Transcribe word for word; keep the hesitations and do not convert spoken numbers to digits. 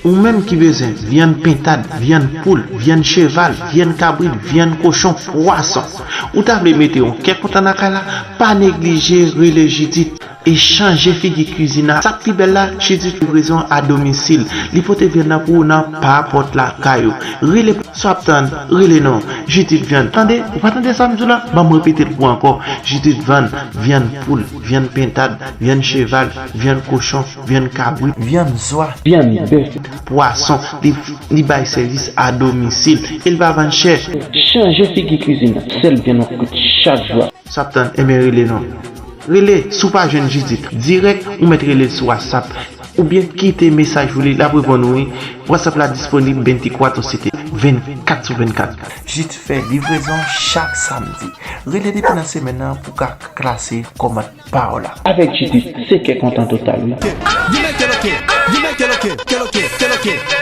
Ou menm ki bezwen vyann pentad, vyann poul, vyann cheval, vyann kabrit, vyann kochon, pwason. Ou ta vle mete yon kè kontan nan kay la? Pa neglije rele Jidit e chanje figi kwizin nan. Sa k pi bèl la, Jidit livrezon a domisil. Li pote vyann nan pou ou nan pa pòt lakay ou. Rele, sa w ap tann? Rele non. Jidit Vyann. Tande, ou pa tande sa m di w la? Ban m repete l pou ou ankò. Jidit Vann, vyann poul, vyann pentad, vyann cheval, vyann kochon, vyann kabrit, vyann zwa, vyann bèf, pwason. Li, li bay sèvis a domisil. E l pa vann chè. Chanje figi kwizin nan. Sèl vyann w ap kwit chak jou a. Sa w ap tann? Ebyen, rele non. Rele, si w pa jwenn Jidit dirèk, ou mèt rele l sou WhatsApp. Oubyen kite mesaj pou li, l ap reponn ou, wi. WhatsApp la disponib vennkat sou sèt, vennkat sou vennkat. Jidit fè livrezon chak samdi. Rele depi nan semèn nan pou w ka klase kòmand pa w la. Avèk Jidit, se kè kontan total, wi. Dime qué lo que, dime qué lo que, qué lo que, qué lo que.